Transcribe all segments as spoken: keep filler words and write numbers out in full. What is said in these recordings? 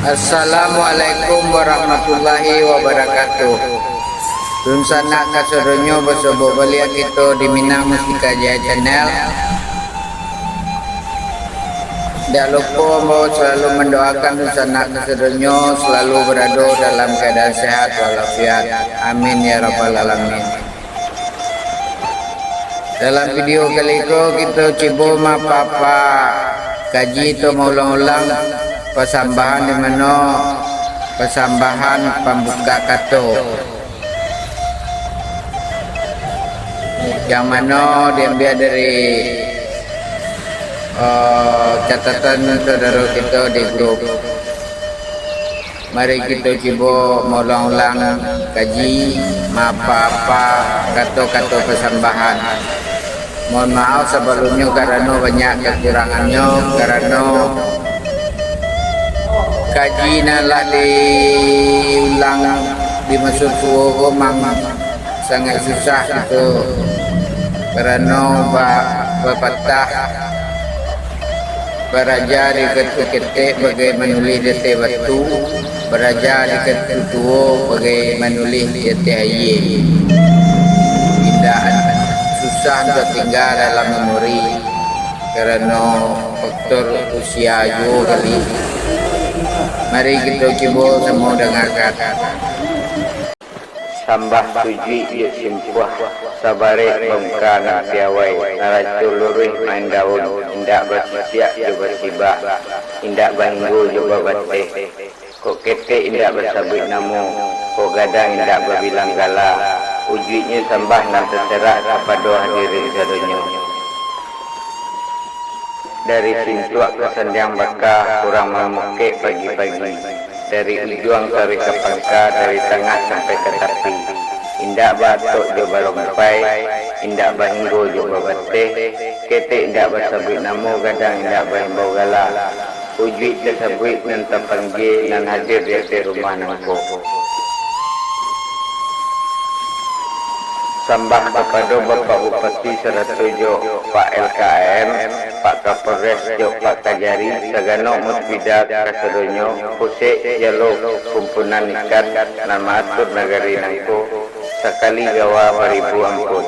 Assalamualaikum warahmatullahi wabarakatuh. Dunsanak kasadonyo, basobok baliak kito di Minang Mustika Jaya Channel. Dak lupo ambo salalu mandoakan dunsanak kasadonyo salalu barado dalam kaadaan sehat walafiat. Amin ya rabbal alamin. Dalam video kali ko, kito cubo mapapa kaji atau maulang-ulang pasambahan, di mano pasambahan pambuka kato, yang mano diambiak dari, eh, catatan saudara kito di grup. Mari kito cubo maulang-ulang kaji, mapa-apa kato-kato pasambahan. Mohon maaf sabalumnyo karano banyak kakurangannyo, karano kaji nan lah diulang di maso tuo ko mang sangaik susah gitu, karano ba-, bapatah, baraja di katu ketek bagai manulih di ateh batu, baraja di katu tuo bagai manulih di ateh ayie. Indak susah untuak tingga dalam memori, karano faktor usia juo kali. Mari kito cubo samo dangakan. Sambah tujuik jo simpuah, sabarek bangka nan piawai, naraco luruih main daun, indak basisiak jo basibak, indak bahinggo jo babateh. Kok ketek indak basabuik namo, kok gadang indak babilang gala, ujuiknyo sambah nan taserak kapado hadirin sadonyo. Dari sintuak ka sandiang baka, urang mamukek pagi-pagi. Dari ujuang taruih ka pangka, dari tangah sampai ka tapi. Indak baatok jo barompai, indak bahinggo jo babateh, ketek indak basabuik namo, gadang indak baimbau gala. Ujuik tasabuik nan tapanggia, nan hadir di ateh rumah nangko. Sambah kapado Bapak Bupati sarato jo Pak L K A M, Pak Kapolres jo Pak Kajari, saganok musbida kasadonyo, pusek jalo kumpunan ikan nan maatur nagari nangko, sakali gawa baribu ampun.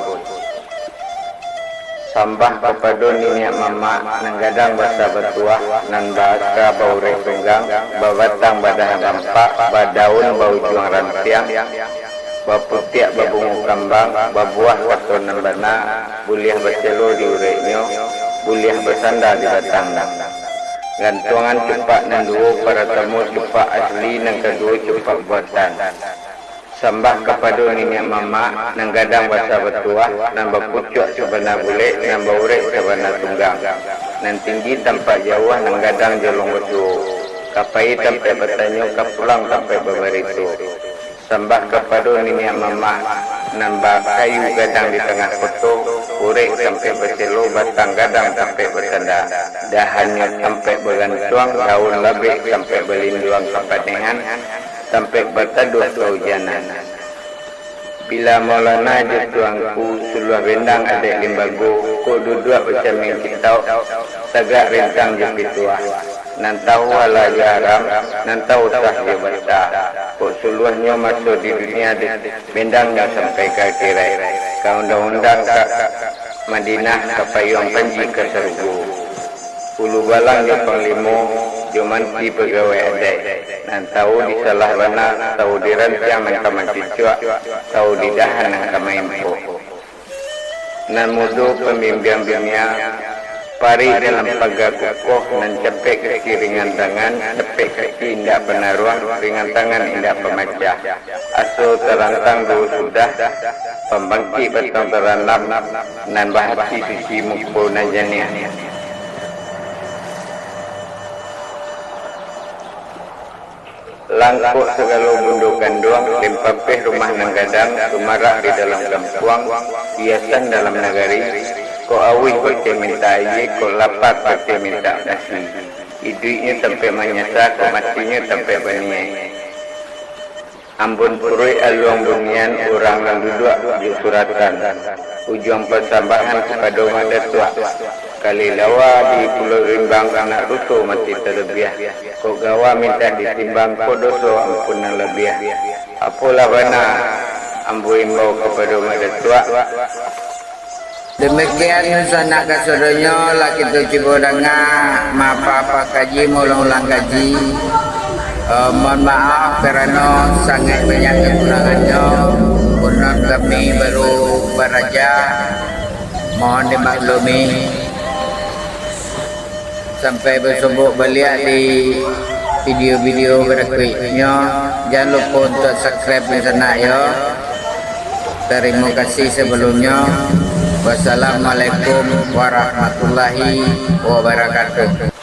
Sambah kapado niniak mamak, nan gadang basa batuah, nan baaka baurek tunggang, babatang badahan rampak, badaun baujuang rantiang, baputiak babungo kambang, babuah kato nan bana, buliah baselo di ureknyo, buliah basanda di batangnyo. Gantuangan cupak nan duo, paratamo cupak asli, nan kaduo cupak buatan. Sambah kapado niniak mamak, nan gadang basa batuah, nan bapucuak sabana bulek, nan baurek sabana tunggang, nan tinggi tampak jauah, nan gadang jolong basuo, ka pai tampek batanyo, ka pulang tampek babarito. Sambah kapado niniak mamak, nan bakayu gadang di tangah koto, urek tampek baselo, batang gadang tampek basanda, dahannyo tampek bagantuang, daun labek tampek balinduang, kapanehan tampek bataduah kaujanan. Bila Maulana jo tuanku Suluah Bendang Adaik Limbago, kok duduak bacamiang kitauk, tagak rintang jo pituah, nan tahu halal jo haram, nan tahu sah jo bata. Kok suluahnyo maso di dunia, di bendangnyo sampai ka akhirat, ka undang-undang ka Madinah, ka payuang panji ka sarugo. Ulu balang jo panglimo, jo manti pagawai adaik, nan tahu disalah bana, tahu di rantiang nan ka mancucuak, tahu di dahan nan ka maimpok. Nan mudo pambimbiang dunia, parik dalam paga kukoh, nan capek kaki ringan tangan, capek kaki indak panaruang, ringan tangan indak pamacah. Aso tarantang duo sudah, pambangkik batang taranam, nan bahati suci muko nan janiah. Langkok sagalo bundo kanduang, den papeh rumah nan gadang, sumarak di dalam kampuang, hiasan dalam nagari, kok auih bakeh mintak aia, kok lapa bakeh mintak nasi. Iduiknyo tampek manyasa, kok matinyo tampek baniaik. Ambun puruik aluang bunian, urang nan duduak jo suratan. Ujuang pasambahan kapado Mak Datuak. Kali lawa di Pulau Rimbang, anak duto mati talabiah. Kok gawa mintak ditimbang, kok doso ampun nan labiah. Apolah bana ambo imbau kapado Mak Datuak. Demikian sanak kasadonyo lah kito cubo danga, mapa-apa kaji maulang-ulang kaji. Eh, mohon maaf karano sangaik banyak kakurangannyo. Konon kami baru baraja, mohon dimaklumi. Sampai basobok baliak di video-video barakuiknyo. Jan lupo untuak subscribe di sanak yo. Tarimo kasih sabalumnyo. Wassalamualaikum warahmatullahi wabarakatuh.